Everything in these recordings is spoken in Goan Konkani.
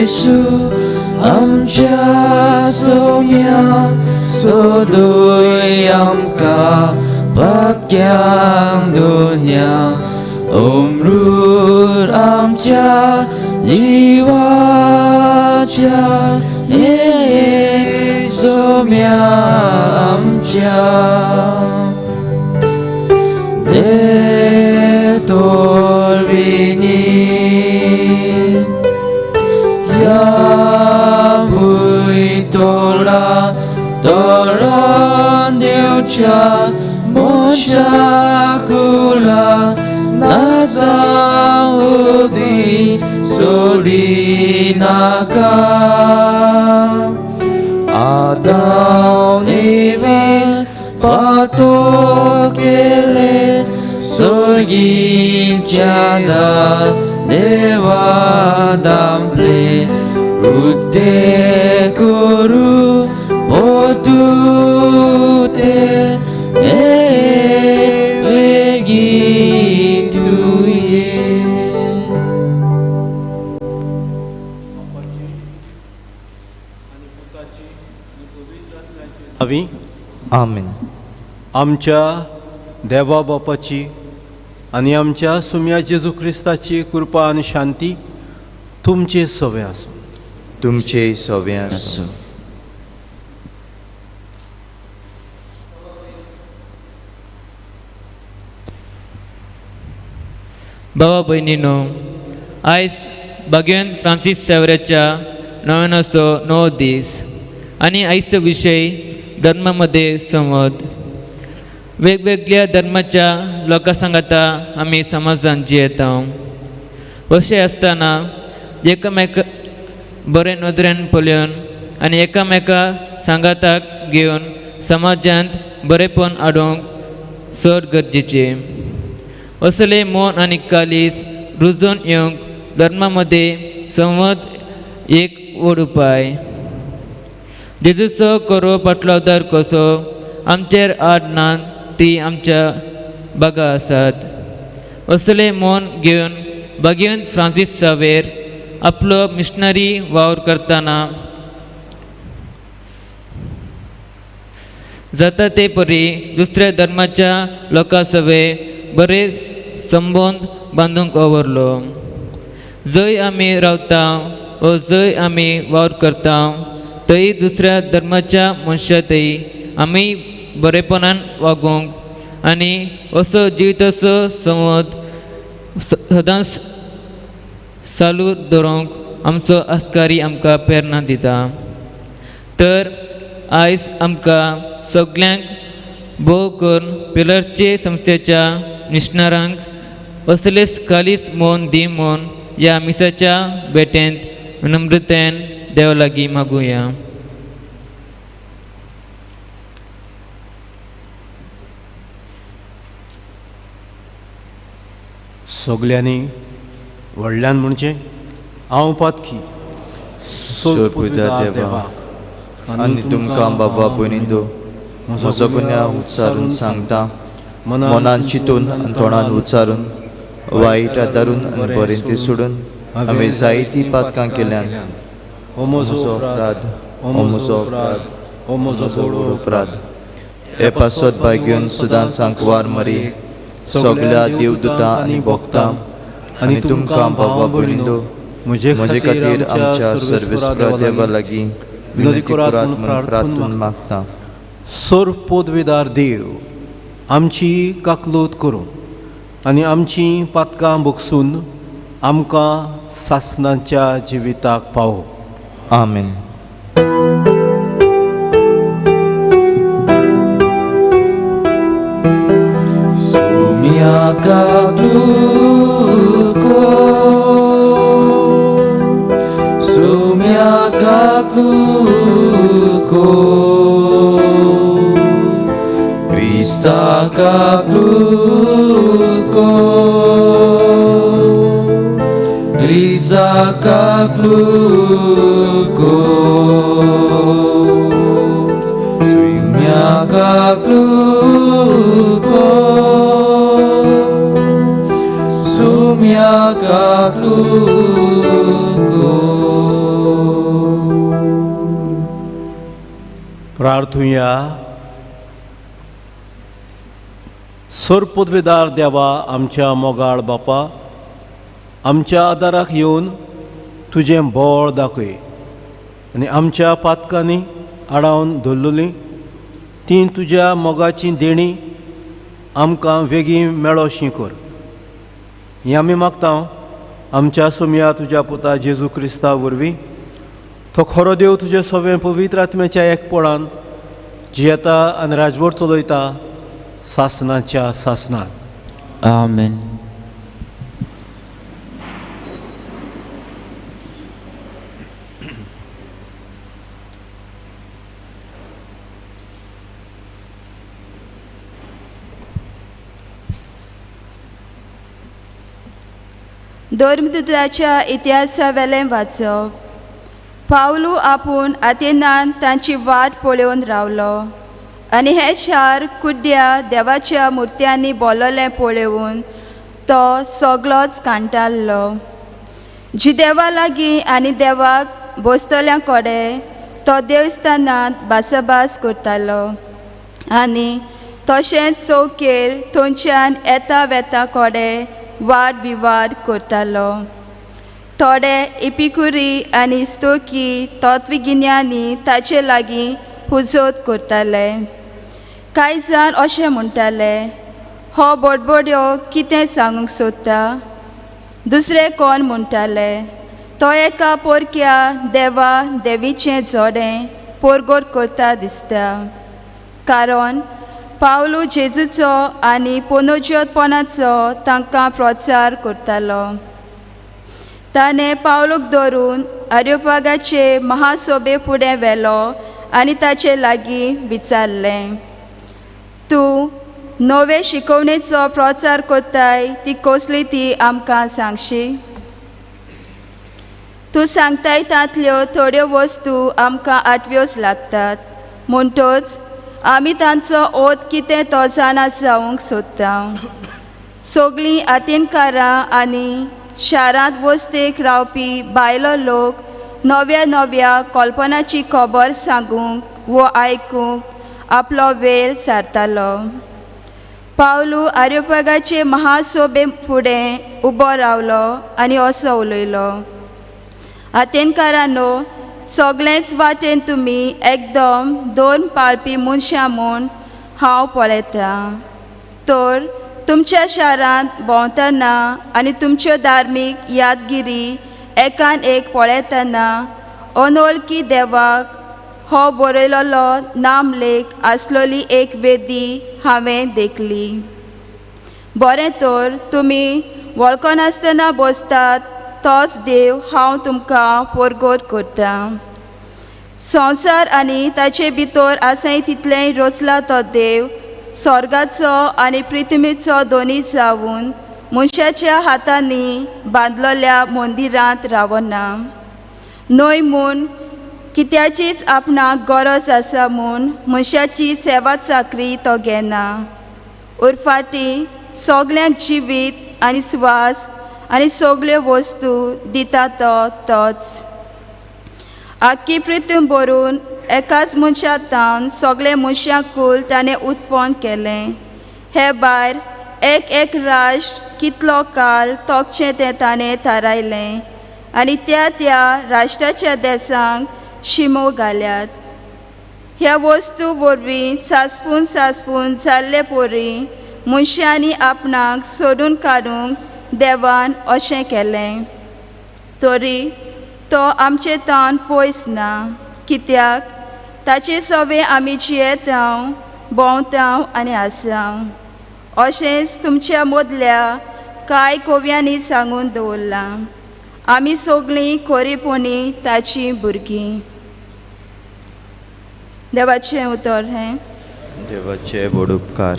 जेसू आमच्या सोम्या सोदूय आमकां पातक्यांक दुन्या अमृत आमच्या जिवाच्या ये सोम्या आमच्या Detor vini Ya buitola toron deucha Monshakula Nasaudis Solinaka Adam Evin Patokele Sorginchana Deva Dample Utte Kuru Potute Evegituye. आमी आमेन. आमच्या देवा बापाची आनी आमच्या सुम्या जेजू क्रिस्ताची कृपा आनी शांती तुमचे सवे आसूं. तुमचे सवे आसूं. बाबा भयणीनो, आयज बागेवन फ्रांसीस सावऱ्याच्या नव्यानाचो 9 दीस आनी आयचो विशय धर्मामध्ये संवाद. वेगवेगळ्या धर्माच्या लोकां सांगाता आमी समाजान जियेता. अशें आसतना एकामेका बरे नदरेन पळोवन आनी एकामेका सांगाताक घेवन समाजांत बरेपण हाडूंक चड गरजेचें. असले मन आनी कालीस रुजून येवंक धर्मा मदें संवाद एक व्हड उपाय. जेजूचो करो पाटलोदार कसो आमचेर आड ना ती आमच्या बागा आसात. असले मन घेवन बागेवंत फ्रांसीस सावेर आपलो मिशनरी वावर करतना जाता ते परी दुसऱ्या धर्माच्या लोकां सवे बरे संबंद बांदूंक आवरलो. जंय आमी रावता व जंय आमी वावर करता थंय दुसऱ्या धर्माच्या मनशां थंय आमी बरेपणान वागूंक आनी असो जिविताचो संवाद सदांच चालू दवरूंक आमचो आस्कारी आमकां प्रेरणा दिता. तर आयज आमकां सगल्यांक भोव करून पिलरचे संस्थेच्या मिशनरांक असलेच कालीच मन दी म्हूण ह्या मिसाच्या भेटेंत विनम्रतेन देवा लागीं मागुया. सगल्यांनी व्हडल्यान म्हणचें हांव पातकी सोरपुदा देवा आनी तुमकां बाबा भयणींनो म्हजो गुन्यांव उच्चारून सांगता, मनान चिंतून आनी तोंडान उच्चारून, वायट आदारून आनी बरें तें सोडून हांवें जायतीं पातकां केल्यान. हो म्हजो अपराध, हो म्हजो अपराध, हो म्हजो व्हड अपराध. हे पासत भाग्यून सदांच आंकवार मरी सगल्या देवदूतां आनी भक्तां आनी तुमकां बाबा भयणींनो म्हजे खातीर आमच्या सर्वेस्परा देवा लागीं विनंती करात म्हूण प्रार्थून मागता. सर्व पदवीदार देव आमची काकलूत करूं आनी आमची पातकां भोगसून आमकां सासणाच्या जिविताक पावो. आमेन. Sumia kakluko, sumia kakluko, Krista kakluko, Krista kakluko, sumia kakluko, sumia kakluko. प्रार्थुया. सोरपोदवेदार देवा, आमच्या मोगाळ बापा, आमच्या आदाराक येवन तुजें बळ दाखय आनी आमच्या पातकांनी आडावन धरलेली ती तुज्या मोगाची देणी आमकां वेगीं मेळोशी कर. हें आमी मागता आमच्या सोमया तुज्या पुता जेजू क्रिस्ता वरवीं. तो खरो देव तुजे सगळें पवित्र आत्म्याच्या एकपणान जियेता आनी राजवट चलयता सासनाच्या सासनान. आमेन. धर्मदूताच्या इतिहासावेलें वाचप. पावलू आपूण आतेनान तांची वाट पळोवन रावलो आनी हें शार कुड्ड्या देवाच्या मुर्त्यांनी बोललें पळोवन तो सगलोच कांटाळलो. जिदेवा लागीं आनी देवाक बसतल्या कडेन तो देवस्थानांत भासाभास करतालो आनी तशेंच चौकेर थंयच्यान येता वेता कडेन वाद विवाद करतालो. थोडे इपिकुरी आनी स्तोकी तत्वगिन्यानी ताचे लागीं हुजत करताले. कांय जाण अशें म्हणटाले, हो बोडबोड्यो कितें सांगूंक सोदता? दुसरे कोण म्हणटाले, तो एका पोरक्या देवा देवीचें जोडें पोरगोट करता दिसता. कारण पावलू जेजूचो आनी पोनोज्योतपणाचो तांकां प्रचार करतालो. ताणें पावलूक धरून आर्योपागाचे महासोबे फुडें व्हेलो आनी ताचे लागीं विचारलें, तूं नवे शिकवणेचो प्रचार करताय ती कसली ती आमकां सांगशी? तूं सांगताय तांतल्यो थोड्यो वस्तू आमकां आठव्योच लागतात, म्हणटच आमी तांचो ओत कितें तो जाणा जावंक सोदता. सगळीं आतेनकारां आनी शारांत वस्तेक रावपी बायलो लोक नव्या नव्या कल्पनाची खबर सांगूंक वो आयकूंक आपलो वेळ सारतालो. पावलू आर्योपागाचे महासोबे फुडें उबो रावलो आनी असो उलयलो, आतेनकारांनो, सगळेच वाटेन तुमी एकदम दोन पाळपी मनशां म्हूण हांव पळयतां. तर तुमच्या शारांत भोंवतना आनी तुमच्यो धार्मीक यादगिरी एकान एक पळयतना अनवळखी देवाक हो बरयलेलो नामलेख आसलेली एक वेदी हांवें देखली. बरें तर तुमी वळखनासतना बसतात तोच देव हांव तुमकां परगट करतां. संवसार आनी ताचे भितर आसाय तितलेंय रचला तो देव स्वर्गाचो आनी पृथ्वीचो दोनी जावन मनशाच्या हातांनी बांदलेल्या मंदिरांत रावना न्हय म्हूण कित्याचीच आपणाक गरज आसा म्हूण मनशाची सेवा चाकरी तो घेना. उरफाटी सगल्यांक जिवीत आनी स्वास आनी सगल्यो वस्तू दिता तो तोच. आख्खी पृथ्वी भरून एकाच मनशा तावन सगळे मनशाकूल ताणें उत्पन्न केलें. हे भायर एक एक राष्ट्र कितलो काल तोखचें तें ताणें थारायलें आनी त्या त्या राष्ट्राच्या देसांक शिमो घाल्यात. ह्या वस्तू वरवीं सासपून सासपून जाल्ले पोरी मनशांनी आपणाक सोडून काडूंक देवान अशें केलें. तरी तो आमचे तान पयस ना, कित्याक ताचे सवे आमी जियेता भोंवता आनी आसा. अशेंच तुमच्या मदल्या कांय कव्यांनी सांगून दवरलां, आमी सगळीं खरेपणी ताचीं भुरगीं. देवाचें उतर हें. देवाचे व्हड उपकार.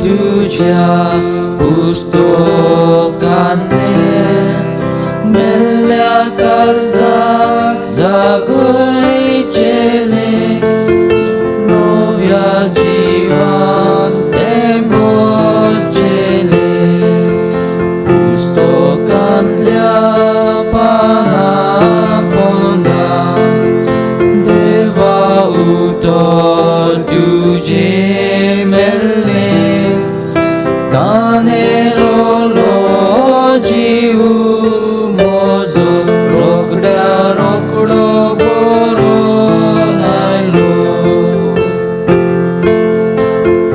तुझ्या पुस्तकांतलें काळजाक जागयचेलें नव्या जिवान तें भरचेलें पुस्तकांतल्या पाना पोंदा देवा उतर तुजें मेल्लें तानेलोलो जीव म्हजो रोकड्या रोकडो बरोवन आयलो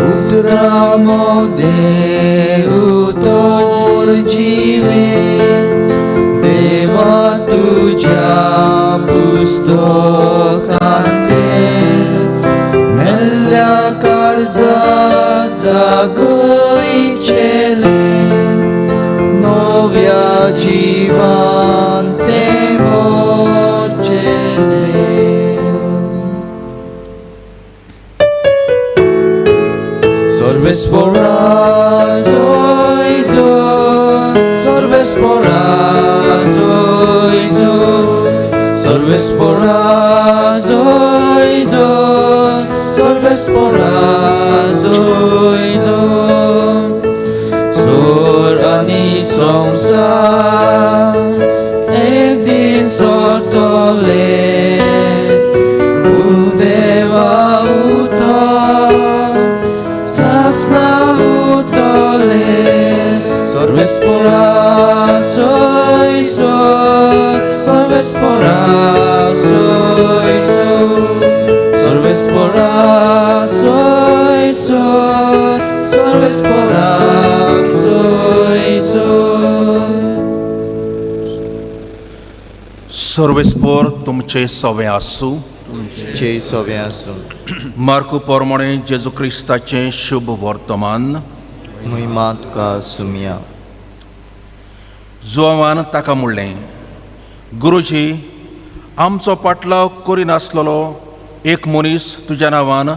उतरां मदें उतर जिवें देवा तुज्या पुस्तकांतलें मेल्ल्या काळजाक जागयचेलें नव्या जिवान तें भरचेलें. Sorvesporak zoizo, sorvesporak zoizo, sorvesporak zoizo, sorvesporak zoizo. Sor ani somsa, ek din sortole, udeva utor, sasna utole, sorvesporak zoizo, sorvesporak zoizo, sorvesporak zoizo, sorvesporak zoizo. सर्वेस्पोर तुमचे सवें आसूं. तुमचें सोबें आसूं. मार्कू पोरमोणे जेजू क्रिस्ताचें शुभ वर्तमान. महिमा तुका सुमिया. जुवान ताका म्हणलें, गुरुजी, आमचो पाटलाव करिनासलेलो एक मनीस तुज्या नांवान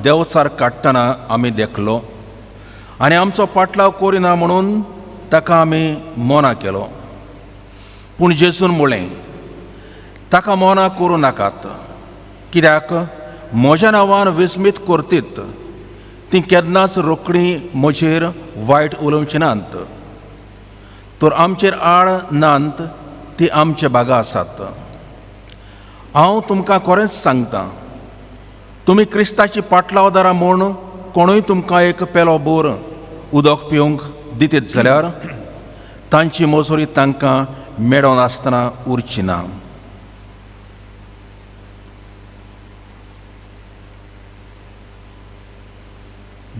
देवचार काडटना आमी देखलो आनी आमचो पाटलाव करिना म्हणून ताका आमी मना केलो. पूण जेजून म्हणलें, ताका मना करूं नाकात, कित्याक म्हज्या नांवान विस्मीत करतीत ती केन्नाच रोखडी म्हजेर वायट उलोवची नात, तर आमचेर आड नात ती आमचे बागा आसात. हांव तुमकां खरेंच सांगता, तुमी क्रिस्ताची पाटलावदारां म्हूण कोणूय तुमकां एक पेलो बोर उदक पिवंक दितीत जाल्यार तांची मजुरी तांकां मेळोन आसतना उरची ना.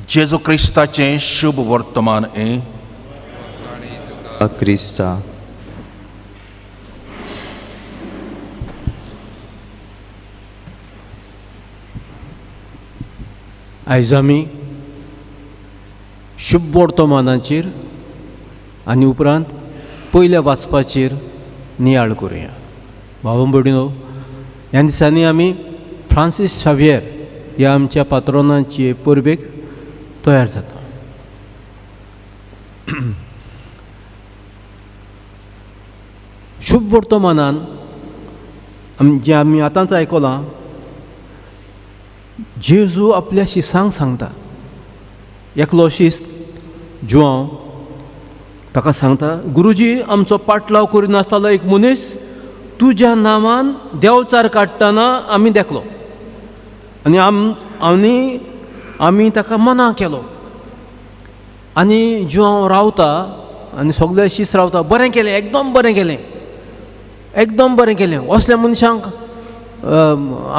जेजू क्रिस्ताचें शुभ वर्तमान हें. क्रिस्ता. आयज आमी शुभ वर्तमानाचेर आनी उपरांत पयल्या वाचपाचेर नियाळ करुया. भाव भयणीनो, ह्या दिसांनी आमी फ्रांसीस शावियर ह्या आमच्या पात्रोनाचे परबेक तयार जाता. शुभ वर्तमानान जें आमी आतांच आयकलां, जेजू आपल्या शिसांक सांगता. एकलो शिस्त जुआंव ताका सांगता, गुरुजी, आमचो पाटलाव करिनासतालो एक मनीस तुज्या नांवान देवचार काडटना आमी देखलो आनी आमी ताका मना केलो. आनी जुआंव रावता आनी सगळे शीस रावता, बरें केलें, एकदम बरें केलें, एकदम बरें केलें, असल्या मनशांक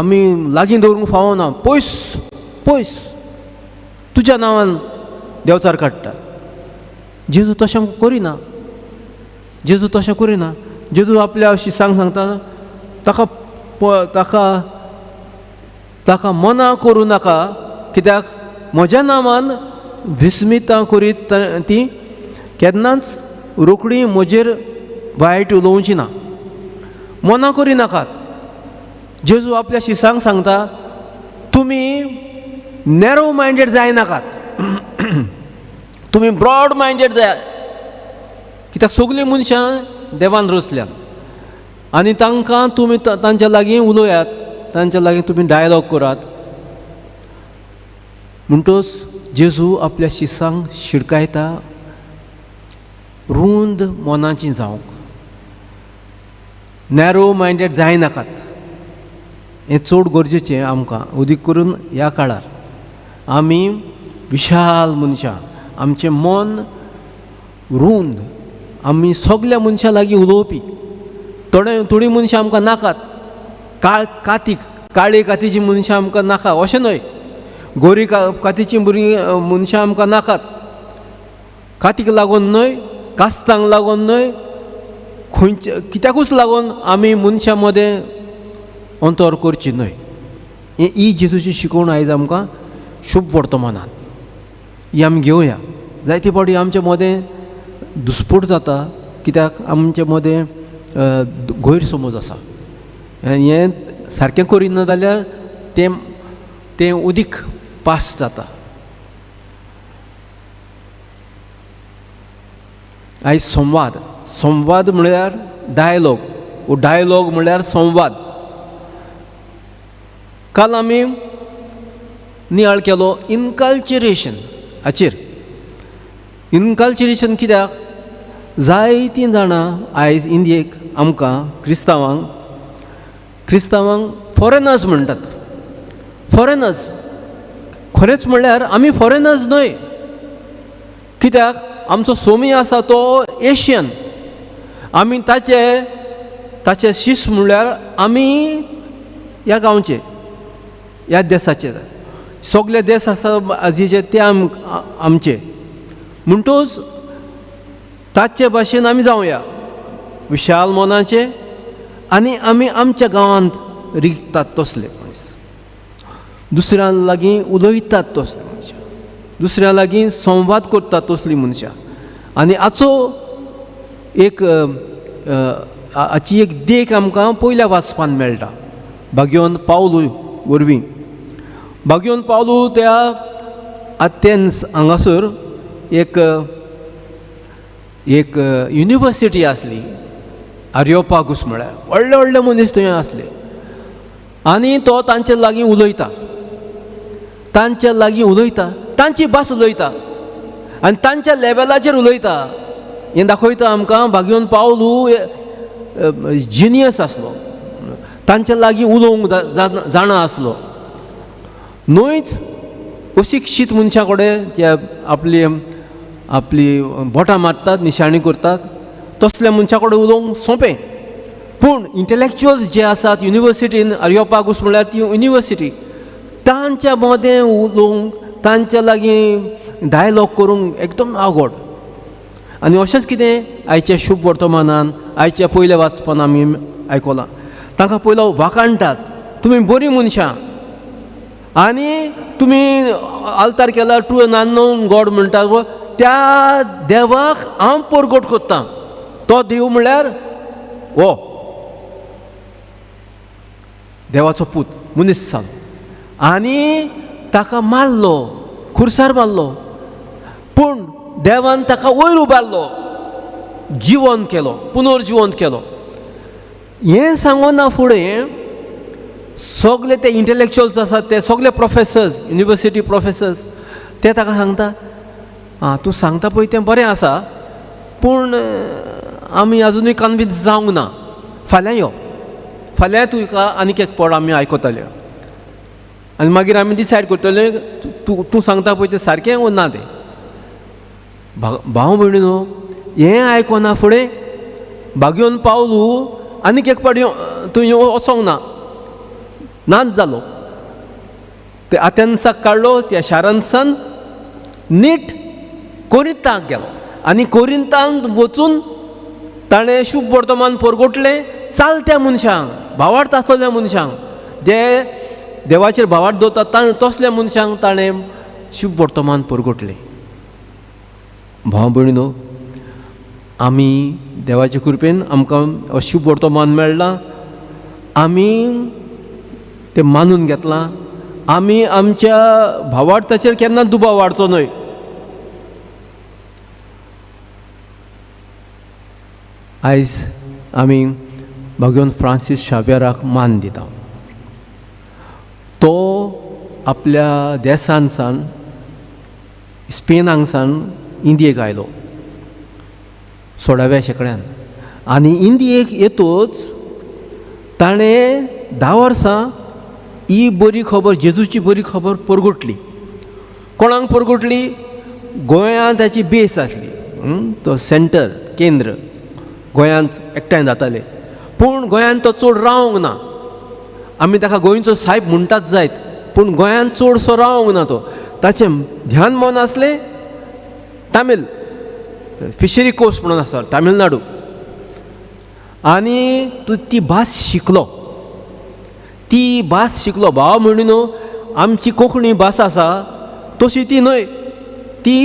आमी लागीं दवरूंक फावना, पयस पयस तुज्या नांवान देवचार काडटा. जेजू तशें करिना, जेजू तशें करिना. जेजू आपल्या शिसांक सांगता, ताका ताका ताका मना करूं नाका, कित्याक म्हज्या नांवान विस्मितां करीत ती केन्नाच रोखडी म्हजेर वायट उलोवची ना. मना करिनाकात. जेजू आपल्या शिसांक सांगता, तुमी नॅरो मायंडेड जायनाकात, तुमी ब्रॉड मायंडेड जाय, कित्याक सगळीं मनशां देवान रचल्यात. आनी तांकां तुमी तांच्या लागीं उलयात, तांच्या लागीं तुमी डायलॉग करात. म्हणटच जेजू आपल्या शिसांक शिडकायता रूंद मनाची जावंक, नॅरो मायंडेड जायनाकात. हें चड गरजेचें आमकां, अदीक करून ह्या काळार. आमी विशाल मनशां, आमचें मन रूंद, आमी सगल्या मनशां लागीं उलोवपी. थोडीं मनशां आमकां नाकात, काती काळी कातीचीं मनशां आमकां नाका अशें न्हय, गोरी कातीचीं भुरगीं मनशां आमकां नाकात. कातीक लागून न्हय, कास्तांक लागून न्हय, खंयच्या कित्याकूच लागून आमी मनशां मदें अंतर करची न्हय. ही जेजूची शिकवण आयज आमकां शुभ वर्तमानान ही आमी घेवया. जायते फावटी आमचे मदें दुस्पूट जाता, कित्याक आमचे मदें गैरसमज आसा. हें सारकें करिना जाल्यार तें तें उदीक पास जाता. आयज संवाद, संवाद म्हळ्यार डायलॉग, वो डायलॉग म्हळ्यार संवाद. काल आमी नियाळ केलो इनकल्चरेशन हाचेर. इनकल्चरेशन कित्याक जायतीं जाणां आयज इंडियेक आमकां क्रिस्तांवांक क्रिस्तांवांक फॉरेनर्स म्हणटात. फॉरेनर्स खरेंच म्हणल्यार आमी फॉरेनर्स न्हय, कित्याक आमचो सोमी आसा तो एशियन. आमी ताचे ताचे शिस म्हणल्यार आमी ह्या गांवचे, ह्या देसाचे, सगळे देस आसा आजीचे ते आमचे. म्हणटूच ताचे भाशेन आमी जावया विशाल मनाचे, आनी आमी आमच्या गांवांत रिगतात तसले मनीस, दुसऱ्यां लागीं उलयतात तसले मनशां, दुसऱ्यां लागीं संवाद करतात तसलीं मनशां. आनी हाचो एक हाची एक देख आमकां पयल्या वाचपान मेळटा भाग्योन पावलू वरवीं. भाग्योन पावलू त्या आथेन्स हांगासर एक एक युनिवर्सिटी आसली, आर्योपागूस म्हळ्यार व्हडले व्हडले मनीस थंय आसले, आनी तो तांचे लागीं उलयता, तांच्या लागीं उलयता, तांची भास उलयता आनी तांच्या लेवलाचेर उलयता. हें दाखयता आमकां भाग्योन पावलू जिनियस आसलो, तांच्या लागीं उलोवंक जाणा आसलो. न्हयच अशिक्षीत मनशां कडेन ते आपली आपली बोटां मारतात, निशाणी करतात, तसल्या मनशां कडेन उलोवंक सोंपें. पूण इंटलेक्चुअल्स जे आसात युनिवर्सिटीन, आर्योपागूस म्हणल्यार ती युनिवर्सिटी, तांच्या मदें उलोवंक, तांच्या लागीं डायलॉग करूंक एकदम आवड. आनी अशेंच कितें आयच्या शुभ वर्तमानान, आयच्या पयल्या वाचपान आमी आयकलां. तांकां पयलो वाखाणटात, तुमी बरीं मनशां आनी तुमी आल्तार केला टू एन अननोन गॉड म्हणटा, त्या देवाक हांव परगट करतां. तो देव म्हणल्यार हो देवाचो पूत मनीस जालो आनी ताका मारलो, खुर्सार मारलो, पूण देवान ताका वयर उबारलो, जिवंत केलो, पुनर्जिवंत केलो. हें सांगना फुडें सगळे ते इंटलेक्चुअल्स आसात, ते सगळे प्रोफेसर्स, युनिवर्सिटी प्रोफेसर्स, ते ताका सांगता, आं तूं सांगता पळय तें बरें आसा, पूण आमी आजुनूय कन्विन्स जावंक ना, फाल्यां यो, फाल्यां तुका आनीक एक पड आमी आयकतले आनी मागीर आमी डिसायड करतले तूं तूं सांगता पळय तें सारकें वो ना तें. भाव भयणी न्हू, हें आयकना फुडें भाग्योन पावलू आनीक एक पाटी तूं वचोंक ना, नाच जालो. ते आथेन्साक काडलो, त्या शारांतसान नीट कोरिंताक गेलो आनी कोरिंतांत वचून ताणें शुभ वर्तमान परगटलें चालत्या मनशांक, भावार्थ आसलेल्या मनशांक, जे देवाचेर भावार्थ दवरतात तसल्या मनशांक ताणें शुभ वर्तमान परगटलें. भाव भयणीनो, आमी देवाचे कृपेन आमकां शुभ वर्तमान मेळ्ळां, आमी तें मानून घेतलां, आमी आमच्या भावार्थाचेर केन्ना दुबाव वाडचो न्हय. आयज आमी भाग्यवंत फ्रांसीस शाव्यराक मान दिता. तो आपल्या देसान सावन स्पेनांक सावन इंडियेक आयलो 16व्या शेंकड्यान आनी इंडियेक येतोच ताणें 10 वर्सां ही बरी खबर, जेजूची बरी खबर परगटली. कोणाक परगटली? गोंयांत ताची बेस आसली, तो सेंटर, केंद्र गोंयांत एकठांय जाताले. पूण गोंयांत तो चड रावंक ना. आमी ताका गोंयचो सायब म्हणटात जायत, पूण गोंयांत चडसो रावंक ना तो. ताचें ध्यान मन आसलें तामील फिशरी कोस्ट म्हणून आसा तामिळनाडू, आनी तूं ती भास शिकलो, ती भास शिकलो. भाव म्हणून न्हू आमची कोंकणी भास आसा तशी ती न्हय, ती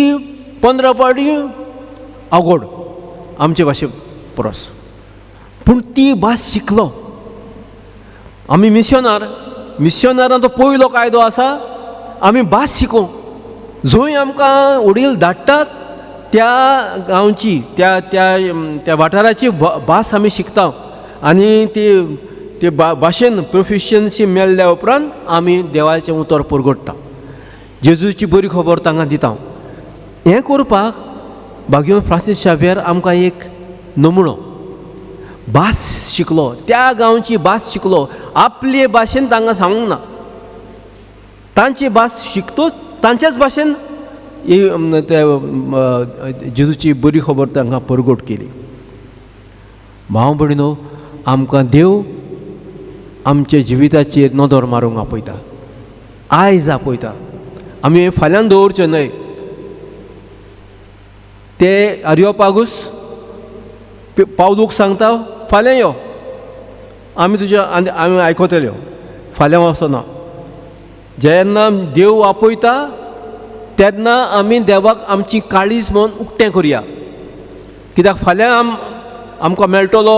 15 पावटी अवघड आमचे भाशे परस, पूण ती भास शिकलो. आमी मिशनार, मिशनारान तो पयलो कायदो आसा आमी भास शिकोवंक. जंय आमकां वडील धाडटात त्या गांवची, त्या त्या त्या वाठाराची भास आमी शिकता आनी ती ते भाशेन प्रोफिशियन्सी मेळ्ळ्या उपरांत आमी देवाचें उतर परगट्टा, जेजूची बरी खबर तांकां दिता. हें करपाक भाग्यवंत फ्रांसीस शाव्येर आमकां एक नमुणो. भास शिकलो, त्या गांवची भास शिकलो, आपले भाशेन तांकां सांगूंक ना, तांची भास शिकतो, तांच्याच भाशेन ते जेजूची बरी खबर तांकां परगट केली. भाव भयणीनो, आमकां देव आमच्या जिविताचेर नदर मारूंक आपयता, आयज आपयता. आमी फाल्यां दवरचें न्हय. ते आरियोपागूस पावलूक सांगता, फाल्यां यो, आमी तुज्या आमी आयकतले, फाल्यां वचना. जेन्ना देव आपयता तेन्ना आमी देवाक आमची काळीज म्हूण उक्तें करुया, कित्याक फाल्यां आमकां मेळटलो,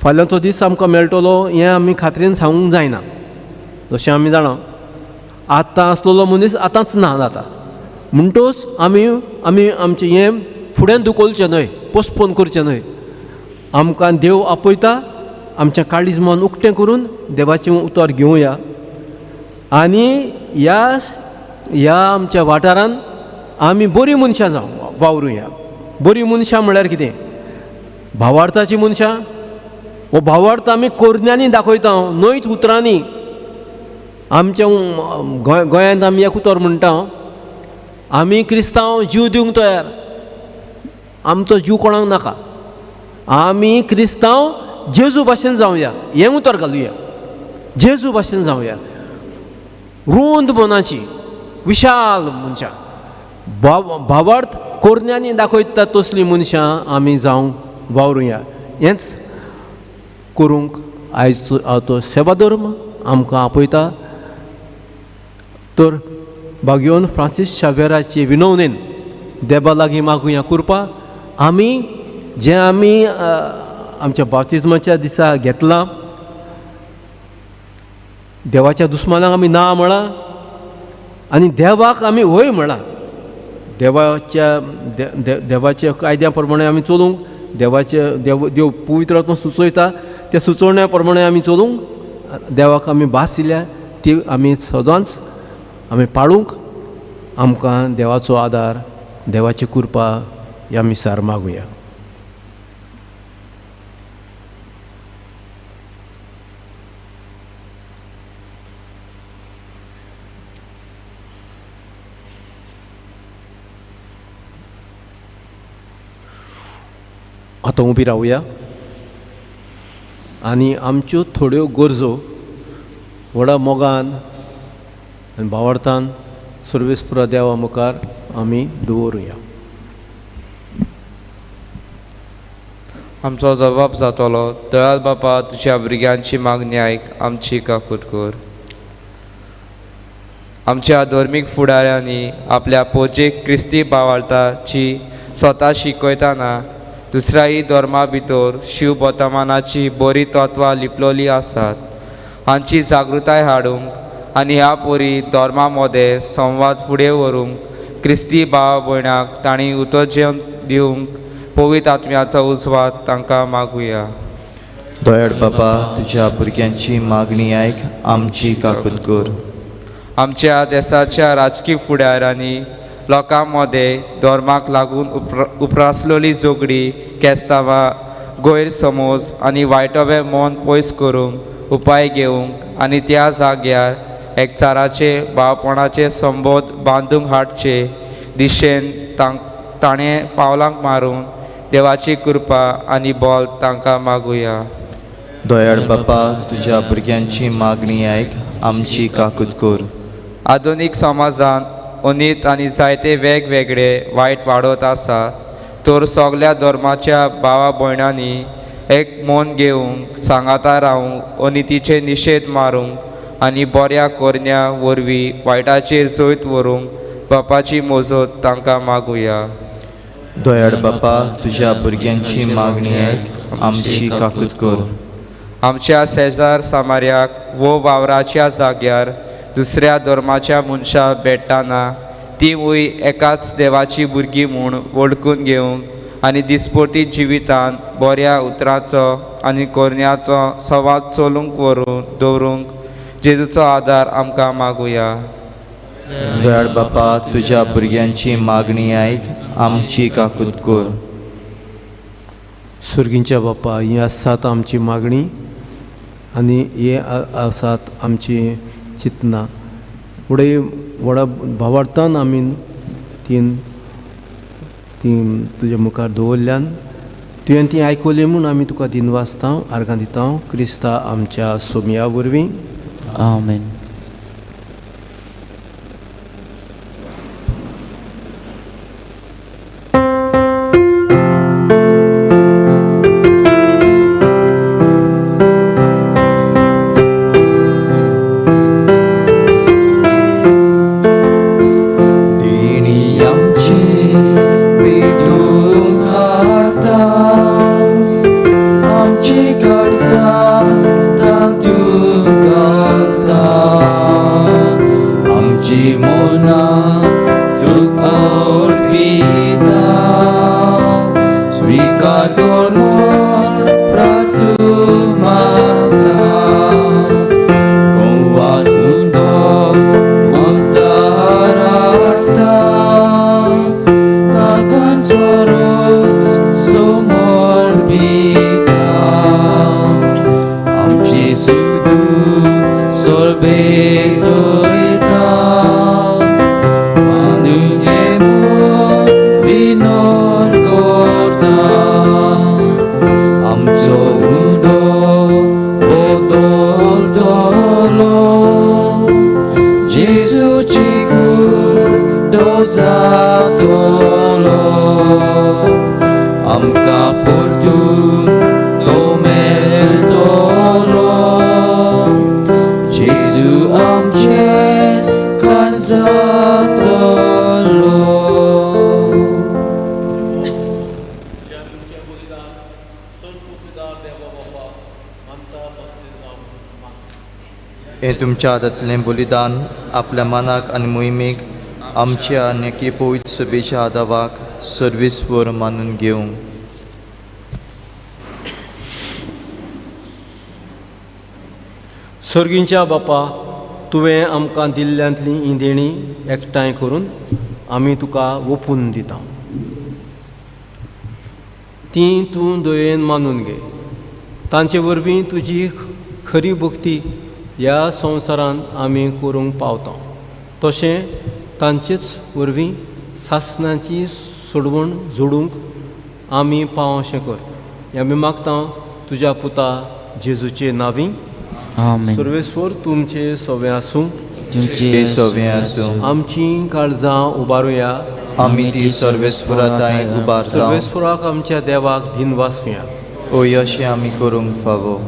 फाल्यांचो दीस आमकां मेळटलो हें आमी खात्रीन सांगूंक जायना. जशें आमी जाणा आतां आसलेलो मनीस आतांच ना जाता, म्हणटोच आमी आमी आमचें हें फुडें दुखोवचें न्हय, पोस्टपोन करचें न्हय. आमकां देव आपयता, आमचें काळीज मन उक्तें करून देवाचें उतर घेवया आनी ह्या ह्या आमच्या वाठारान आमी बरीं मनशां जावं वावरुया. बरीं मनशां म्हळ्यार कितें? भावार्थाचीं मनशां. हो भावार्थ आमी कोरण्यांनी दाखयता, न्हयच उतरांनी. आमच्या गोंयांत आमी एक उतर म्हणटा, आमी क्रिस्तांव जीव दिवंक तयार, आमचो जीव कोणाक नाका, आमी क्रिस्तांव जेजू भाशेन जावया, हें उतर घालुया, जेजू भाशेन जावया. रूंद मनाची विशाल मनशां, भावार्थ कोरण्यांनी दाखयता तसलीं मनशां आमी जावंक वावरुया. हेंच करूंक आयज तो सेवाधर्म आमकां आपयता. तर भाग्यवंत फ्रांसीस शाव्येराचे विनवणेन देवा लागीं मागुया कृपा. आमी जें आमी आमच्या बाप्तिज्माच्या दिसा घेतलां, देवाच्या दुस्मानाक आमी ना म्हळां आनी देवाक आमी हय म्हळां. देवाच्या देवाच्या कायद्या प्रमाणे आमी चलूंक, देवाचे देव देव पवित्र आत्मा सुचयता त्या सुचोवण्या प्रमाणे आमी चलूंक, देवाक आमी भास दिल्या ती आमी सदांच आमी पाळूंक आमकां देवाचो आदार, देवाची कृपा ह्या मिसार मागुया. आतां उबी रावया आनी आमच्यो थोड्यो गरजो व्हडा मोगान आनी भावार्थान सर्वेस्पुरा देवा मुखार आमी दवरुया. आमचो जबाब जातलो, दयाळ बापा तुज्या भुरग्यांची मागणी आयक, आमची काकूत कर. आमच्या धर्मीक फुडाऱ्यांनी आपल्या पोजेक क्रिस्ती भावार्थाची स्वता शिकयतना दुसऱ्याय धर्मा भितर शिव बोतमानाची बरी तत्वां लिपलोली आसात, हांची जागृताय हाडूंक आनी ह्या परी धर्मा मदें संवाद फुडें व्हरूंक क्रिस्ती भाव भयणाक तांणी उतरजेवन दिवंक पवित्र आत्म्याचो उजवाड तांकां मागुया. दयाळ बाबा, तुज्या भुरग्यांची मागणी आयक, आमची काकूत कर. आमच्या देसाच्या राजकीय फुडाऱ्यांनी लोकां मदें धर्माक लागून उप्रासलेली झगडी, केस्तांवां, गैरसमज आनी वायटवे मन पयस करूंक उपाय घेवंक आनी त्या जाग्यार एकचाराचे भावपणाचे संबोध बांदूंक हाडचे दिशेन ताणें पावलांक मारून देवाची कृपा आनी बल तांकां मागुया. दयाळ बापा, तुज्या भुरग्यांची मागणी आयक, आमची काकूत कर. आधुनीक समाजांत अनीत आनी जायते वेगवेगळे वायट वाडत आसा, तर सगल्या धर्माच्या भावा भयणांनी एक मन घेवंक, सांगाता रावूंक, अनितीचे निशेध मारूंक आनी बऱ्या करण्या वरवीं वायटाचेर जैत व्हरूंक बापाची मजत तांकां मागुया. दयाळ बापा, तुज्या भुरग्यांची मागणी आयक, आमची काकूत कर. आमच्या शेजार सामार्याक वो वावराच्या जाग्यार दुसऱ्या धर्माच्या मनशां भेट्टाना तिवूय एकाच देवाची भुरगीं म्हूण वळखून घेवंक आनी दिसपटी जिवितांत बऱ्या उतराचो आनी करण्याचो संवाद चलूंक व्हरून दवरूंक जेजूचो आदार आमकां मागुया. दयाळ बापा, तुज्या भुरग्यांची मागणी आयक, आमची काकूत कर. सुर्गींच्या बापा, ही आसात आमची मागणी आनी हे आसात आमची चिंतनां. फुडें व्हडा भावार्थान आमी तीन ती तुज्या मुखार दवरल्यान तुवें ती आयकली म्हूण आमी तुका दिनवासता, आर्गां दिता, क्रिस्ता आमच्या सोमया वरवीं. आमेन. तुमच्या हातांतलें बलिदान आपल्या मनाक आनी मोहिमेक आमच्या नेकी पवित्र सभेच्या आदावाक सर्वीसवर मानून घेवंक. सर्गींच्या बापा, तुवें आमकां दिल्ल्यांतली ही देणी एकठांय करून आमी तुका ओपून दिता. ती तूं दयेन मानून घे. तांचे वरवीं तुजी खरी भक्ती ह्या संवसारांत आमी करूंक पावता. तशें तांचेच वरवीं सासणाची सोडवण जोडूंक आमी पाव अशें कर. हें आमी मागता तुज्या पुता जेजूचे नांवी. सर्वेस्वर तुमचे सवे आसूं. आमची काळजां उबारुया. आमी ती सर्वेस्वरा उबारता. सर्वेस्वराक आमच्या देवाक दिनवासुया. ओय अशें आमी करूंक फावो.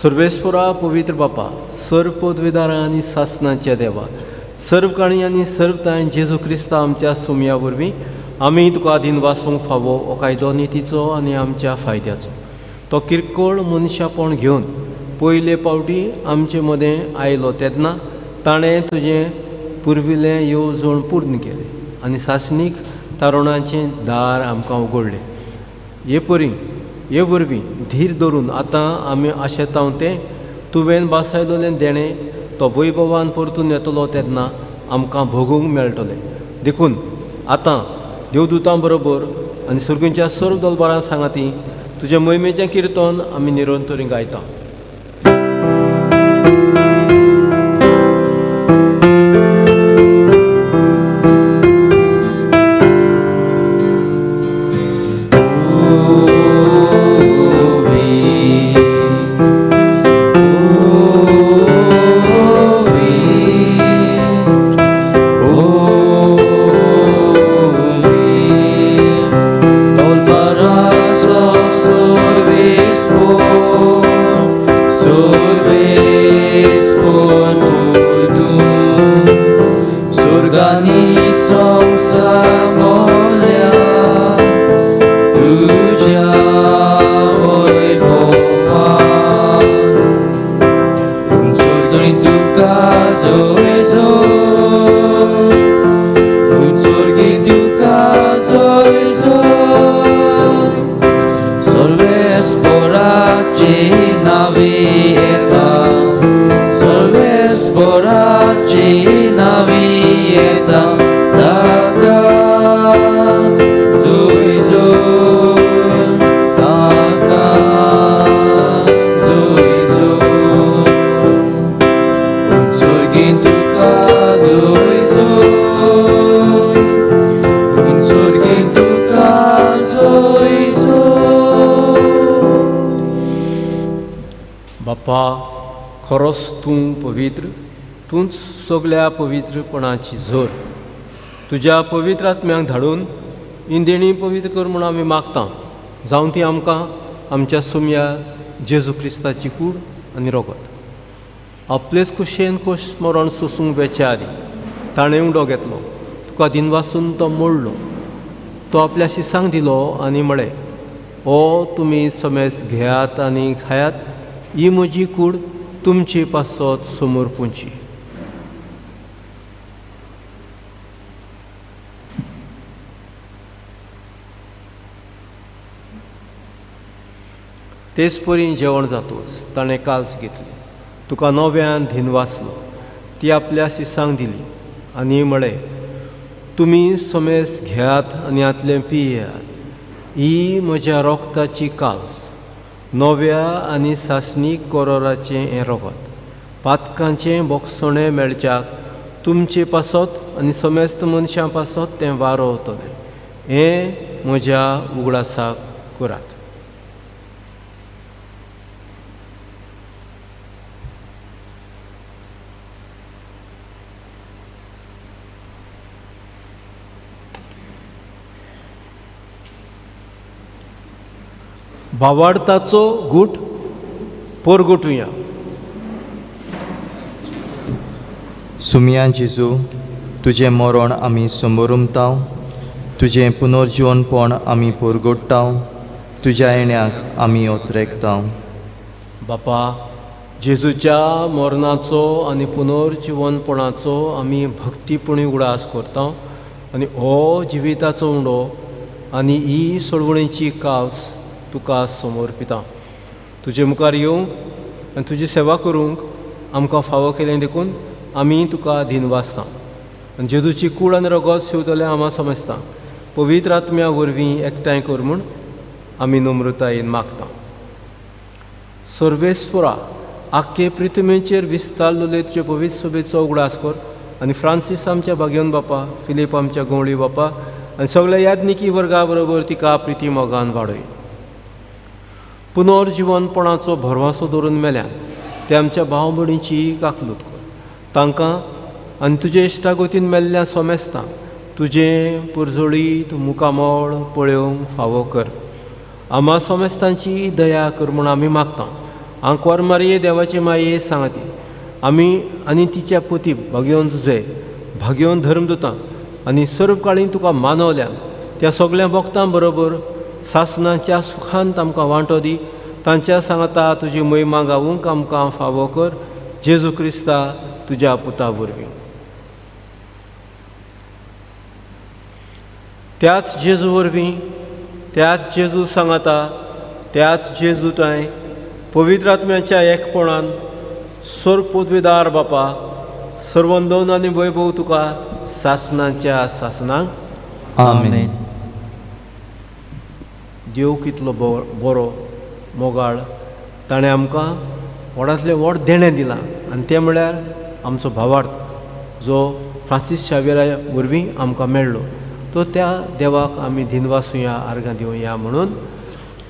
सर्वेस्वरा पवित्र बापा, सर्व पदवीदारा आनी सासणाच्या देवा, सर्व काणी आनी सर्व तांय जेजू क्रिस्ता आमच्या सोमया वरवीं आमी तुका दिनवासूंक फावो हो कायदो नितीचो आनी आमच्या फायद्याचो. तो किरकोळ मनशापण घेवन पयले पावटी आमचे मदें आयलो तेन्ना ताणें तुजें पुर्विल्लें येवजण पूर्ण केलें आनी सासणीक तारुणाचें दार आमकां उगडलें. हे परी हे वरवीं धीर धरून आतां आमी आशेतांव तें तुवें बासायलोलें देणें तो वैभवान परतून येतलो तेन्ना आमकां भोगूंक मेळटलें. देखून आतां देवदूतां बरोबर आनी सर्गुंच्या सर्व दलबारां सांगाती तुज्या मोहिमेचें किर्तन आमी निरंतरी गायता. बापा, खरोच तूं पवित्र, तूंच सगल्या पवित्रपणाची झर. तुज्या पवित्र आत्म्यांक धाडून इंदेणी पवित्र कर म्हूण आमी मागता, जावं ती आमकां आमच्या सोम्या जेजू क्रिस्ताची कूड आनी रोगत. आपलेच कुशेन खोश मरण सोसूंक वेच्या आदीं ताणें उडो घेतलो, तुका दिनवासून तो मोडलो, तो आपल्या शिसांक दिलो आनी म्हळें, ओ तुमी समेस घेयात आनी खायात, ही म्हजी कूड तुमचे पासत समोर पुंची. तेच परी जेवण जातूच ताणें काल्स घेतली, तुका नव्यान धिनवासलो, ती आपल्या शिसांक दिली आनी म्हळें, तुमी समेस घेयात आनी हांतलें पियात, ही म्हज्या रोगताची काल्स, नव्या आनी सासणीक कोरोराचें हें रोगत, पातकांचें बोगसणें मेळच्याक तुमचे पासत आनी समेस्त मनशां पासत तें वारो वतलें. हें म्हज्या उगडासाक करात. भावार्थाचो गूट पोरगोटुया. सुमिया जेजू, तुजें मरण आमी समोरुमताव, तुजें पुनर्जिवनपण आमी पोरगोडटाव, तुज्या येण्याक आमी ओतरेकताव. बापा, जेजूच्या मरणाचो आनी पुनर्जिवनपणाचो आमी भक्तीपणी उगडास करता आनी हो जिविताचो उंडो आनी ही सोडवणेची काल्स तुका समर्पिता. तुजे मुखार येवंक आनी तुजी सेवा करूंक आमकां फावो केलें देखून आमी तुका दिनवासता आनी जेजूची कूड आनी रगत शिंवतलें आमा समजता. पवित्र आत्म्या वरवीं एकठांय कर म्हूण आमी नम्रतायेन मागता. सर्वेस्वरा, आख्खे पृथ्वीचेर विस्तारलेले तुजे पवित्र सभेचो उगडास कर आनी फ्रांसीस आमच्या भाग्यवन बापा, फिलीप आमच्या गवळी बापा आनी सगळ्या याज्ञिकी वर्गा बरोबर तिका प्रिती मोगान वाडय. पुनर्जिवनपणाचो भरवासो दवरून मेल्यान ते आमच्या भाव भयणीची काकलूत कर, तांकां आनी तुजे इश्टागतीन मेल्ल्या सोमेस्तांक तुजें पुरजोळीत मुखामळ पळोवंक फावो कर. आमा सोमेस्तांची दया कर म्हूण आमी मागता. आंकवार मारये देवाचे माये सांगाती आमी आनी तिच्या पोती भाग्यवन तुजे भाग्यवन धर्मदुतां आनी सर्व काळीन तुका मानवल्यान त्या सगळ्या भक्तां बरोबर सासनाच्या सुखान आमकां वांटो दी. तांच्या सांगाता तुजी महिमा गावूंक आमकां फावो कर, जेजू क्रिस्ता तुज्या पुता वरवीं. त्याच जेजू वरवीं, त्याच जेजू सांगाता, त्याच जेजूताय पवित्र आत्म्याच्या एकपणान स्वर्ग पदवीदार बापा सर्वंदोन आनी वैभव तुका सासनाच्या सासनाक. आमेन. देव कितलो बरो मोगाळ, ताणें आमकां व्हडांतलें व्हड देणें दिलां आनी तें म्हळ्यार आमचो भावार्थ जो फ्रांसीस शावेरा वरवीं आमकां मेळ्ळो. तो त्या देवाक आमी दिनवासुया, आर्गां दिवया म्हणून.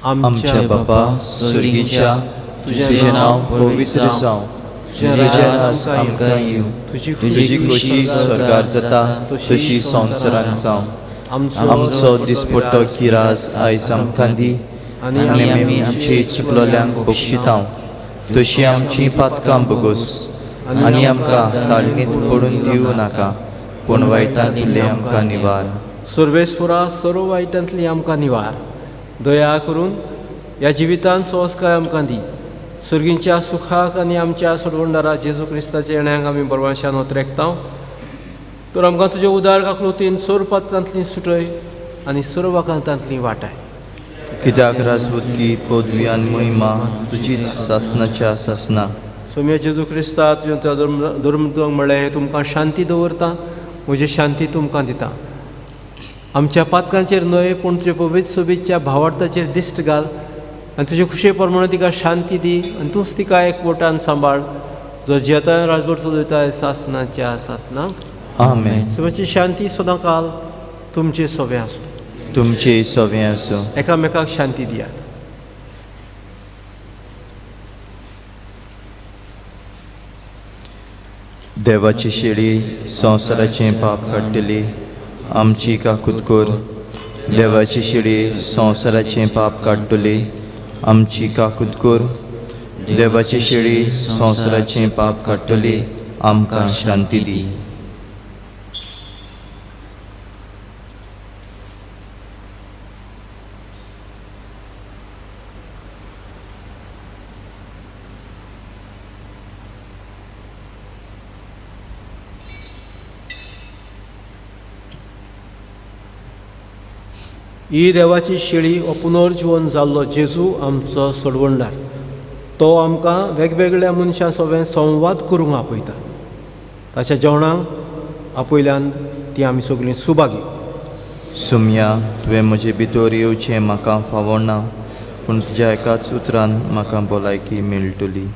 आमच्या बापा स्वर्गीच्या, तुजें नांव पवित्र जावं, तुजें राज आमकां येवं, तुजी खोशी स्वर्गार जाता तशी संवसारांत जावं. आमचो दिसपट्टो किराज आयज आमकां दी आनी आमी आमची चुकलोल्यांक बक्षितांव तशी आमची पातकां बगोस आनी आमकां ताळणींत पडून दिवं नाका, पूण वायटांतले आमकां निवार. सर्वेस्वरा सर्व वायटांतली आमकां निवार. दया करून ह्या जिवितान सोंसकाय आमकां दी. सर्गींच्या सुखाक आनी आमच्या सोडवणदारा जेजू क्रिस्ताच्या येण्याक आमी बरवाशान ओतरेकता. तर आमकां तुजे उदार काकलुतीन सर्व पातकांतली सुटय आनी सर्व वाकांतांतली वाटाय. कित्याक राजवतकी पदवी आनी महिमा तुजीच सासनाच्या सासना. सोम्या जेजू क्रिस्ता तुजें त्या धर्मदूतांक म्हळें, तुमकां शांती दवरता, म्हजी शांती तुमकां दिता. आमच्या पातकांचेर न्हय पूण तुजे पवित्र सोबीच्या भावार्थाचेर दिश्ट घाल आनी तुजे खुशे प्रमाणे तिका शांती दी आनी तूंच तिका एकवटान सांबाळ, जो जियेता राजवट चलयता सासनाच्या सासनाक. आमेन. सुबाची शांती सदांकाल तुमचे सोवे आसूं. तुमचे सोवे आसूं. एकामेकाक शांती दियात. देवाची शेळी संवसाराचें पाप काडटली, आमची काकूत कर. देवाची शेळी संवसाराचें पाप काडटली, आमची काकूत कर. देवाची शेळी संवसाराचें पाप काडटली, आमकां शांती दी. ही देवाची शेळी हो पुनर्जिवन जाल्लो जेजू आमचो सोडवणदार. तो आमकां वेगवेगळ्या मनशां सोबें संवाद करूंक आपयता. ताच्या जेवणाक आपयल्यान ती आमी सगळीं सुभागी. सुमया, तुवें म्हजे भितर येवचें म्हाका फावना, पूण तुज्या एकाच उतरान म्हाका भलायकी मेळटली.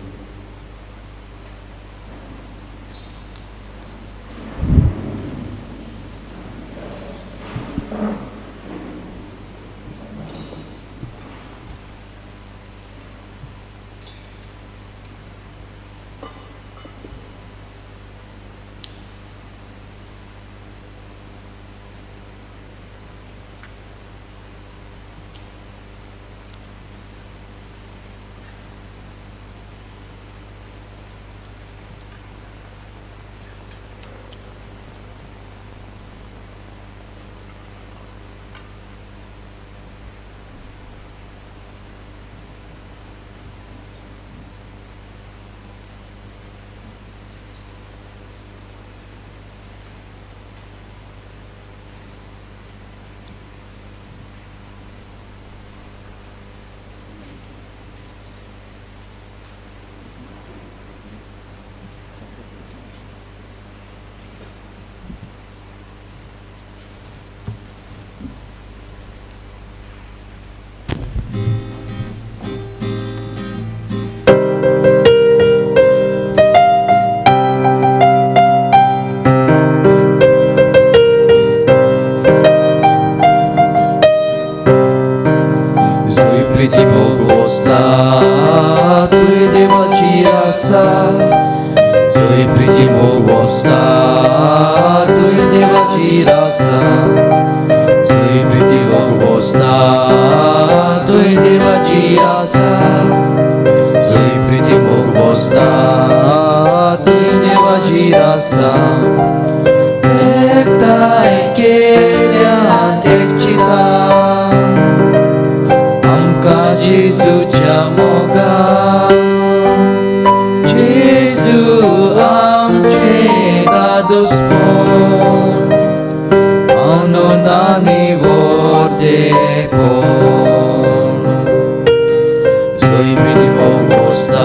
बसता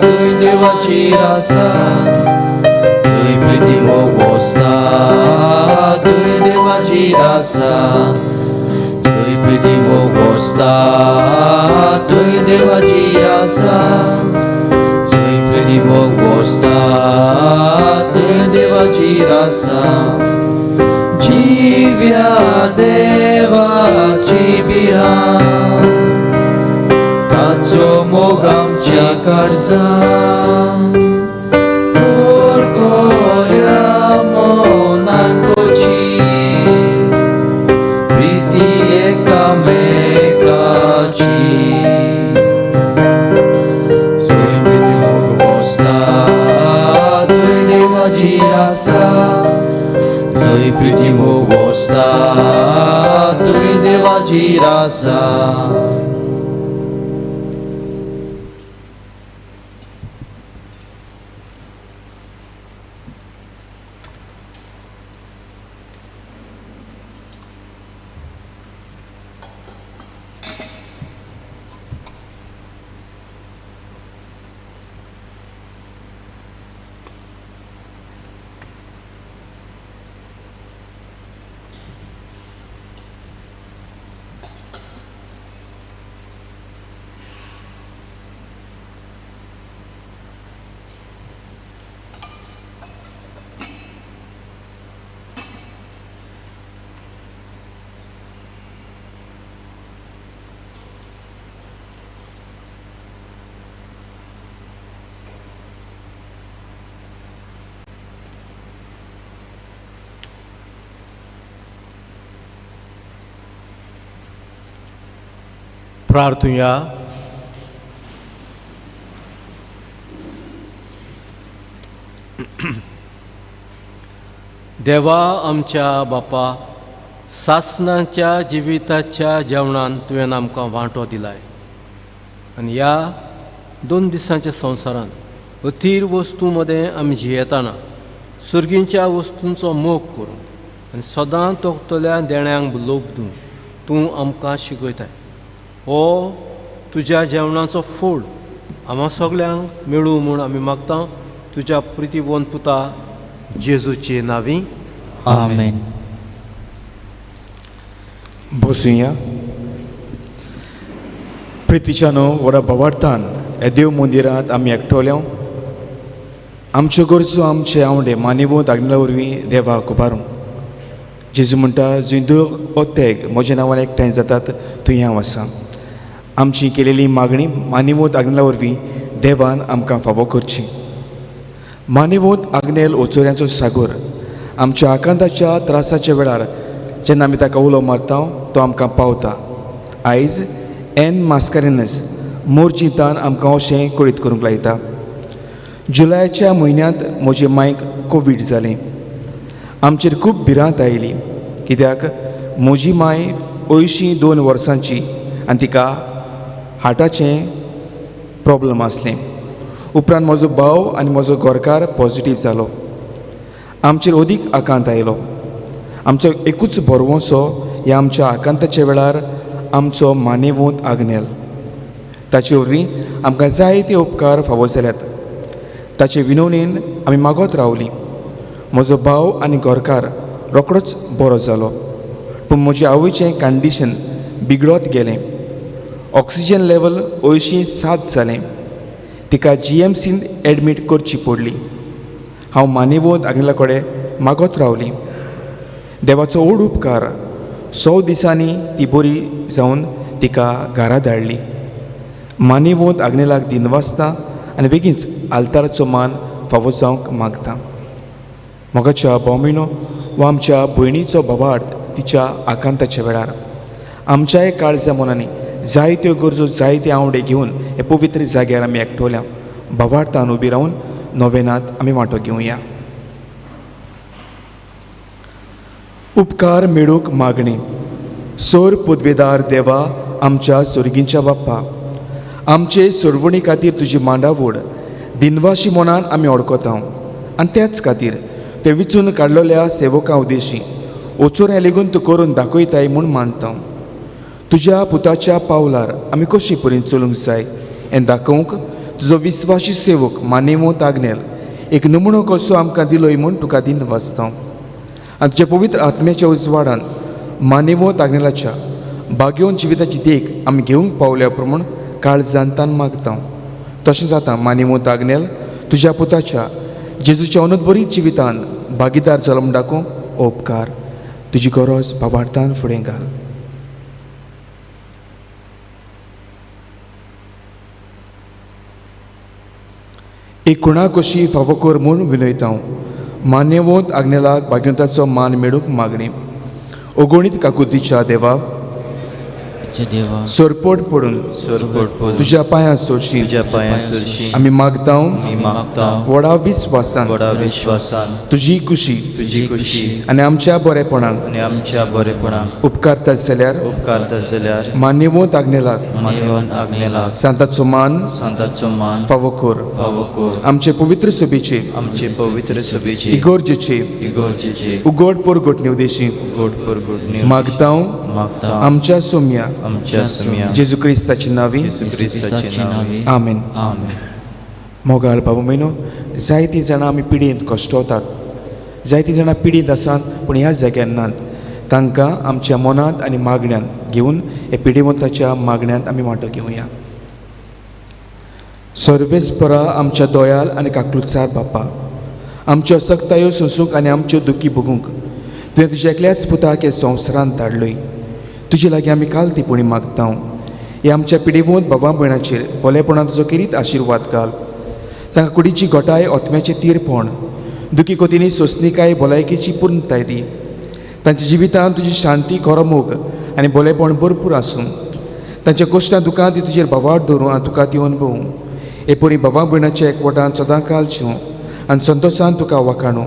थंय देवाची रासा, जंय प्रिती मोग बसता थंय देवाची रासा, जंय प्रिती मोग बसता थंय देवाची रासा, जंय प्रिती मोग बसता थंय देवाची रासा. जिव्या देवाची भिरांत ताचो मोग आमच्या काळजांत, कोरकोऱ्या मनान करची प्रिती एकामेकाची. जंय प्रिती मोग बसता थंय देवाची रासा, जंय प्रिती मोग बसता थंय देवाची रासा. प्रार्थुया. देवा आमच्या बापा, सासणाच्या जिविताच्या जेवणान तुवें आमकां वांटो दिलाय आनी ह्या 2 दिसांच्या संवसारान अथीर वस्तू मदें आमी जियेतना सुर्गींच्या वस्तूंचो मोग करूं आनी सदां तोखतल्या देण्यांक लोभ दिवं तूं आमकां शिकयताय. हो तुज्या जेवणाचो फोड आमा सगल्यांक मेळूं म्हूण आमी मागता तुज्या प्रितीवंत पुता जेजूचे नांवी, आमेन. बसुया. प्रितीच्यानो व्हडा भावार्थान ह्या देव मंदिरांत आमी एकटोल्या. आमच्यो गरजो आमचे आवडे मानिवंत आग्नेला वरवीं देवाक उबारूं. जेजू म्हणटा, जंय दोग ओ तेग म्हज्या नांवान एकठांय जातात थंय हांव आसा. आमची केलेली मागणी मानिवंत आग्नेला वरवीं देवान आमकां फावो करची. मानिवंत आग्नेल ओचोऱ्यांचो सागोर आमच्या आकांताच्या त्रासाच्या वेळार जेन्ना आमी ताका उलो मारता तो आमकां पावता. आयज एन मास्कारेनस मोरजींतान आमकां अशें कळीत करूंक लायता. जुलयाच्या म्हयन्यांत म्हजे मायक कोवीड जालें. आमचेर खूब भिरांत आयली कित्याक म्हजी माय 82 वर्सांची आनी तिका हार्टाचें प्रॉब्लम आसलें. उपरांत म्हजो भाव आनी म्हजो घरकार पॉजिटीव जालो. आमचेर अदीक आकांत आयलो. आमचो एकूच भरवंसो ह्या आमच्या आकांताच्या वेळार आमचो मानेवंत आग्नेल. ताचे वरवीं आमकां जायते उपकार फावो जाल्यात. ताचे विनवणेन आमी मागत रावलीं. म्हजो भाव आनी घरकार रोखडोच बरो जालो, पूण म्हजे आवयचें कंडिशन बिगडत गेलें. ऑक्सिजन लेवल 87 जालें. तिका GMCन एडमीट करची पडली. हांव मानेवंत आग्नेला कडेन मागत रावली. देवाचो व्हड उपकार, 100 दिसांनी ती बरी जावन तिका घरा धाडली. मानेवंत आग्नेलाक दिनवासता आनी बेगीनच आल्ताराचो मान फावो जावंक मागता. मोगाच्या भोवमिनो वा आमच्या भयणीचो भावार्थ तिच्या आकांताच्या वेळार आमच्याय काळजा मनांनी जायत्यो गरजो जायते आवडे घेवन हे पवित्र जाग्यार आमी एकटोल्या. भावार्थान उबी रावन नोवेनांत आमी वांटो घेवया. उपकार मेळूंक मागणी. सोर पदवेदार देवा आमच्या सोर्गींच्या बाप्पा, आमचे सोडवणी खातीर तुजी मांडावड दिनवाशी मनान आमी अडकता आनी त्याच खातीर ते विचून काडलेल्या सेवकां उदेशी ओचोऱ्यां लेगून तूं करून दाखयताय म्हूण मानता. तुज्या पुताच्या पावलार आमी कशी परीन चलूंक जाय हें दाखोवंक तुजो विस्वाशी सेवक मानेवंत आग्नेल एक नमुनो कसो आमकां दिलोय म्हूण तुका दिन वाचता. आनी तुज्या पवित्र आत्म्याच्या उजवाडान मानेवंत आग्नेलाच्या भाग्योवन जिविताची देख आमी घेवंक पावल्या प्रमाण काळजान तान मागता. तशें जाता मानेवंत आग्नेल तुज्या पुताच्या जेजूच्या अनुदबरीत जिवितान भागीदार जालो म्हूण दाखोवंक उपकार. तुजी गरज भावार्थान फुडें घाल. एक कुणा कशी फावो कर म्हूण विनयता. मान्यवंत आग्नेलाक भाग्यवंताचो मान मेळूंक मागणी. अगणीत काकुतीच्या देवा सरपट पडून तुज्या पांयां सोडशी आमी मागता व्हडा विस्वासान तुजी खुशी आनी आमच्या बरेपणाक उपकारता जाल्यार मान्यवंत आग्नेलाक सांताचो मान फावो कर. आमचे पवित्र सभेचे इगोर्जेचे उगड परगटणे उदेशी मागता आमच्या सोम्या जेजू क्रिस्ताची नावी. आमेन. मोगाळ बाबू म्हयनो, जायतीं जाणां आमी पिडयेंत कश्टवतात, जायतीं जाणां पिडींत आसात पूण ह्या जाग्यार नात. तांकां आमच्या मनांत आनी मागण्यांत घेवन ह्या पिडेवंताच्या मागण्यांत आमी वांटो घेवया. सर्वेस्परा आमच्या दोयाल आनी काकलुचार बापा, आमच्यो असक्तायो सोंसूंक आनी आमच्यो दुखी भोगूंक तुवें तुज्या एकल्याच पुताक ह्या संवसारांत धाडलोय. तुजे लागीं आमी काल टिपोणी मागता. ह्या आमच्या पिडेवंत बाबा भयणाचेर भोलेपणान तुजो खेरीत आशिर्वाद घाल. तांकां कुडीची घटाय, ओतम्याचें तीरपण, दुखी कोतींनी सोंसणीकाय, भलायकेची पूर्णताय दी. तांच्या जिवितांत तुजी शांती, खरो मोग आनी भोलेपण भरपूर आसूं. तांच्या कश्टां दुकान ती तुजेर भावार्थ दवरूं आनी तुका ती अणभवूं. हे परी बाबा भयणाच्या एकवटान सदां काल शिवूं आनी संतोशान तुका वाखाणू.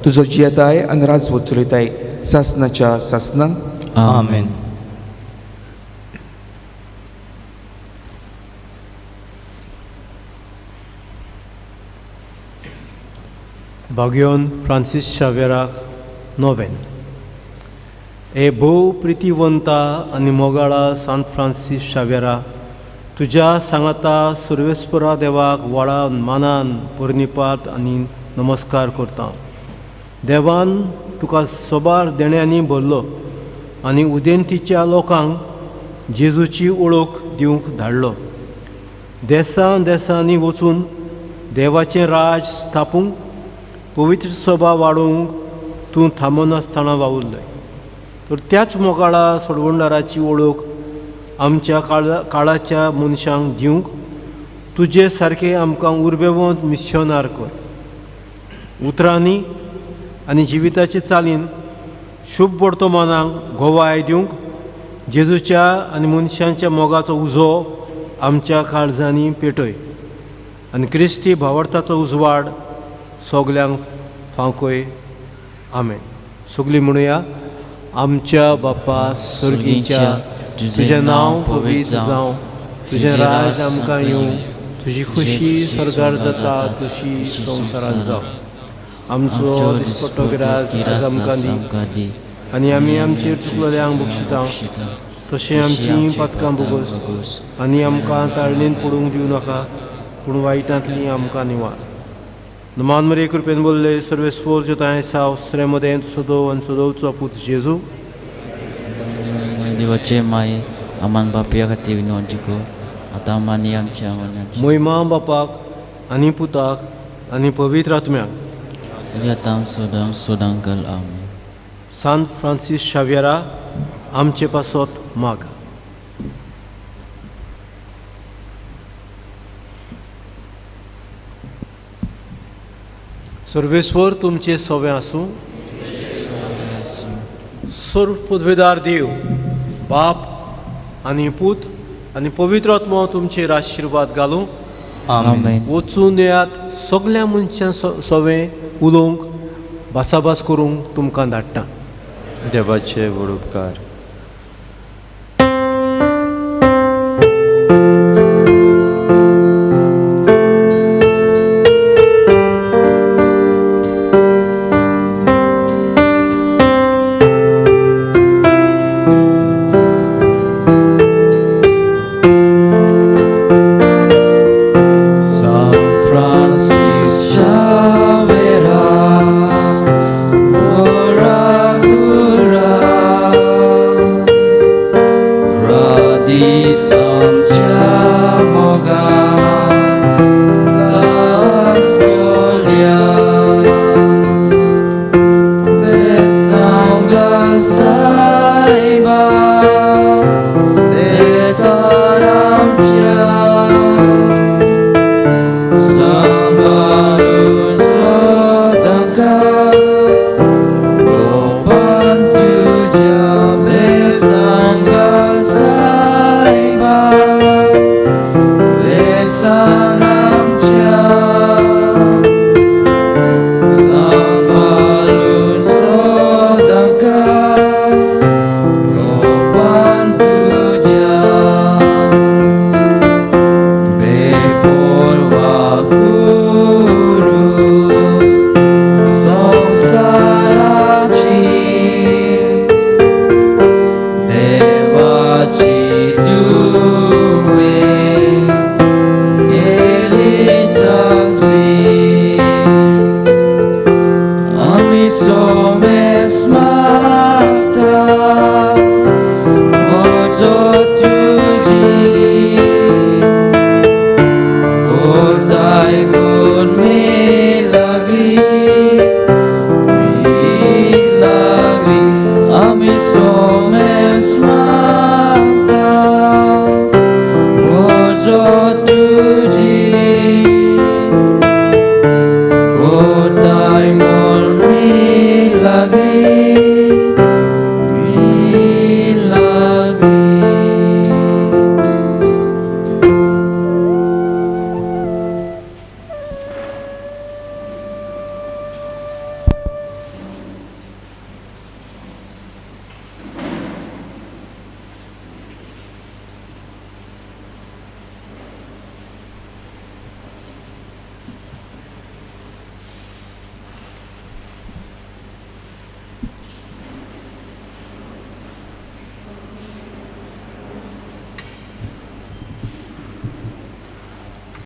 तुजो जियेताय आनी राजवट चलयताय सासनाच्या सासनां. आमेन. भाग्योन फ्रांसीस शावेराक नोवेन. हे भोव प्रितीवंता आनी मोगाळा सांत फ्रांसीस शावेरा, तुज्या सांगाता सुर्वेस्परा देवाक व्हडा मानान परिणिपात आनी नमस्कार करता. देवान तुका सोबार देण्यांनी भरलो आनी उदेंतीच्या लोकांक जेजूची ओळख दिवंक धाडलो. देसान देसांनी वचून देवाचें राज स्थापूंक, पवित्र सभा वाडोवंक तूं थांबनासतना वावुरलय. तर त्याच मोगाळा सोडवणदाराची ओळख आमच्या काळाच्या मनशांक दिवंक तुजे सारके आमकां उर्बेवंत मिशनार कर. उतरांनी आनी जिविताचे चालीन शुभ वर्तमानाक गोवाय दिवंक जेजूच्या आनी मनशांच्या मोगाचो उजो आमच्या काळजांनी पेटय आनी क्रिस्ती भावार्थाचो उजवाड सगल्यांक फांकय. आमेन. सगलीं म्हणुया. आमच्या बापा सर्गीच्या, तुजें नांव पवित्र जावं, तुजें राज आमकां येवं, तुजी खुशी सर्गार जाता तशी संवसारांत जावं. आमचो दिसपट्टो ग्रास आज आमकां दी आनी आमी आमचेर चुकलेल्यांक बक्षिता तशें आमचीं पातकां भोगोस आनी आमकां ताळणेन पडूंक दिवं नाका, पूण वायटांतली आमकां निवार. नमान मरे कृपेन बोल्ले सर्वेस्वर जोताय साव श्रेमदें सदोव आनी सदोवचो पूत जेजू. देवाचे माये आमान बापया खातीर विनवणी कर आतां आनी आमच्या मरणाच्या. मोहिमा बापाक आनी पुताक आनी पवित्र आत्म्याक आनी आतां सदां सदां काल. आमेन. सांत फ्रांसीस शाव्येरा आमचे पासत माग. सर्वेस्वर तुमचे सवे आसूं. सर्व पदवेदार देव बाप आनी पूत आनी पवित्र आत्मो तुमचेर आशिर्वाद घालूं. आमेन. वचून येयात सगल्या मनशां सवे उलोवंक भासाभास करूंक तुमकां धाडटा. देवाचे व्हड उपकार. सा.